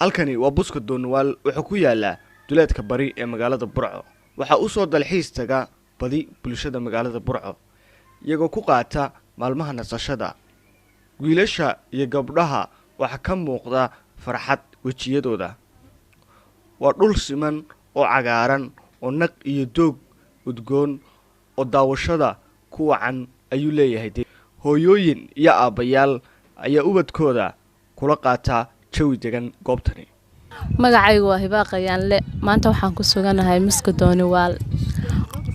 Halkani waa Buska Dooniwaal. Wuxuu ku yaalaa duleedka bari ee magaalada Burco. Waxaa u soo dalxiis taga badi bulshada magaalada Burco, iyagoo ku qaata maalmaha nasashada. Wiilasha iyo gabdhaha waxaa ka muuqda farxad wejiyadooda. Waa dhul siman oo cagaaran oo naq iyo doog udgoon oo daawashada ku wacan ayuu leeyahay. Hooyooyin iyo aabbayaal ayaa ubadkooda kula qaata jawi degan goobtani. Magacaygu waa Hibaaq Qayaanle. Maanta waxaan ku suganahay Miska Dooniwaal.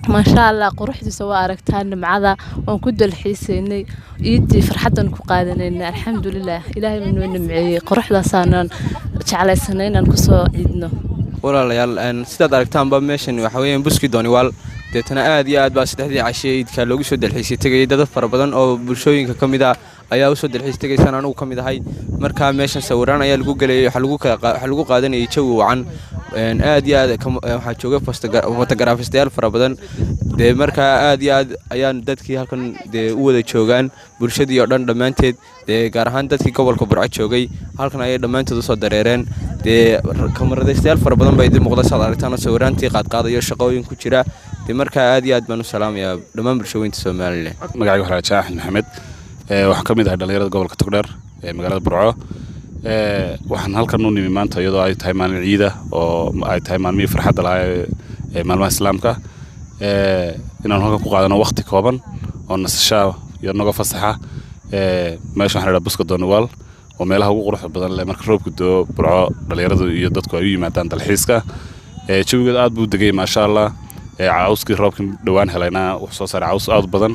Maasha Allah, quruxdiisa waa aragtaa, nimcada waan ku dalxiisaynay, iidii farxaddan ku qaadanaynay. Alxamdulilah, Ilaahay baa noo nimceeyey, quruxdaasaanan jeclaysanay inaan kusoo ciidno. Walaalayaal, sidaad aragtaanba meeshan waxa weeyaan Buski Dooniwaal. Deetana aad iyo aad baa saddexdii cashe iidka loogu soo dalxiisay tegayay. Dad fara badan oo bulshooyinka ka mid ah ayaa usoo dalxiis tegaysaan, anugu ka mid ahay. Markaa meeshan sawiraan ayaa lagu gelayay, waxaa lagu qaadanayay jawi wacan aad iyo aad. Waxaa jooga fotogaraafistayaal fara badan. Dee markaa aad iyo aad ayaan dadkii halkan dee u wada joogaan, bulshadii oo dhan dhammaanteed, dee gaar ahaan dadkii gobolka Burco joogay halkan ayay dhammaantood usoo dareereen. Dee kamaradaystayaal fara badan baa idin muuqda, saad aragtaan, oo sawiraantii qaadqaadayo, shaqooyin ku jira. Dee markaa aad iyo aad baan u salaamayaa dhammaan bulshooyinta Somalilan. Magacayga waxaa Jaa Axmed Maxamed. Waxaan ka mid ahay dhalinyarada gobolka Togdheer ee magaalada Burco. Waxaan halkan u nimi maanta iyadoo ay tahay maalin ciida oo ay tahay maalmihii farxadda lahaa ee maalmaha Islaamka, inaanu halkan ku qaadano waqti kooban oo nasashaa iyo naga fasaxa. Meesha waxaan idhaha Buska Dooniwaal oo meelaha ugu quruxda badan leh marka roobku doo Burco, dhalinyaradu iyo dadku ay u yimaadaan dalxiiska. Jawigeedu aad buu degay, maasha Allah. Cawskii roobkii dhowaan helayna wuxuu soo saaray caws aad u badan,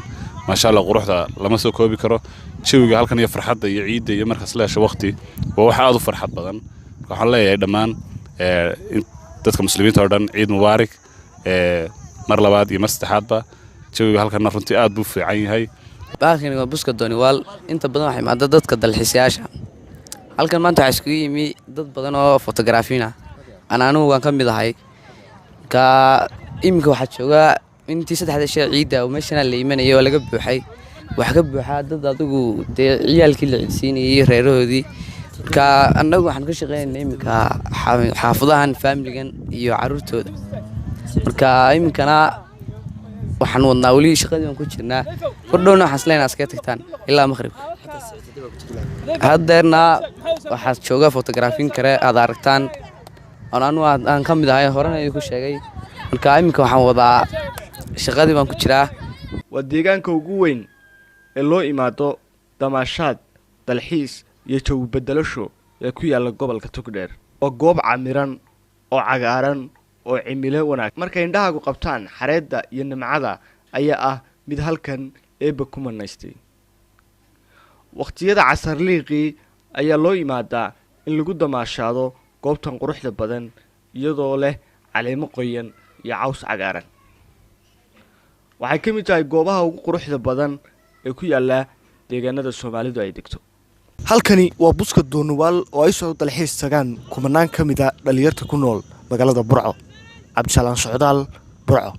maasha Allah. Quruxda lama soo koobi karo, jawiga halkan iyo farxadda iyo ciidda iyo markaas la hesho waqti waa wax aad u farxad badan. Marka waxaan leeyahay dhammaan dadka Muslimiinta oo dhan ciid mubaarak mar labaad iyo mar saddexaadba. Jawiga halkanna runtii aad buu fiican yahay. Bahalkani waa Buska Dooniwaal. Inta badan waxaa imaada dadka dalxiisayaasha. Halkan maanta waxaa iskugu yimi dad badan oo fotogaraafiin ah, ana anigu waan ka mid ahay. Marka iminka waxaa joogaa intii saddexda shay ciidda oo meeshana la imanayay oo laga buuxay. Waxaa ka buuxaa dad adigu dee ciyaalkii la ciidsiinayay, reerahoodii. Marka annagu waxaan ka shaqeynayna iminka xaafadahan, faamiligan iyo caruurtooda. Marka iminkana waxaan wadnaa, weli shaqadii baan ku jirnaa. Kordhowna waxaan isleynaa iskaga tagtaan ilaa maqribka. Haddeerna waxaad jooga fotogaraafiin kale aad aragtaan oon anu aan ka mid ahay, horena idinku sheegay. Marka iminka waxaan wadaa shaqadii baan ku jiraa. Waa deegaanka ugu weyn ee loo imaado damaashaad, dalxiis iyo jawi bedelasho ee ku yaalla gobolka Togdheer. Waa goob camiran oo cagaaran oo cimilo wanaag. Markay indhahaagu qabtaan xareedda iyo nimcada ayaa ah mid halkan Eebba ku manaystay. Wakhtiyada casarliiqii ayaa loo imaadaa in lagu damaashaado goobtan quruxda badan, iyadoo leh caleemo qoyan iyo caws cagaaran. Waxay ka mid tahay goobaha ugu quruxda badan ee ku yaalla deegaanada Soomaalidu ay degto. Halkani waa Buska Doonuwaal oo ay soo dalxiis tagaan kumanaan ka mid a dhalinyarta ku nool magaalada Burco. Cabdisalaan Socdaal, Burco.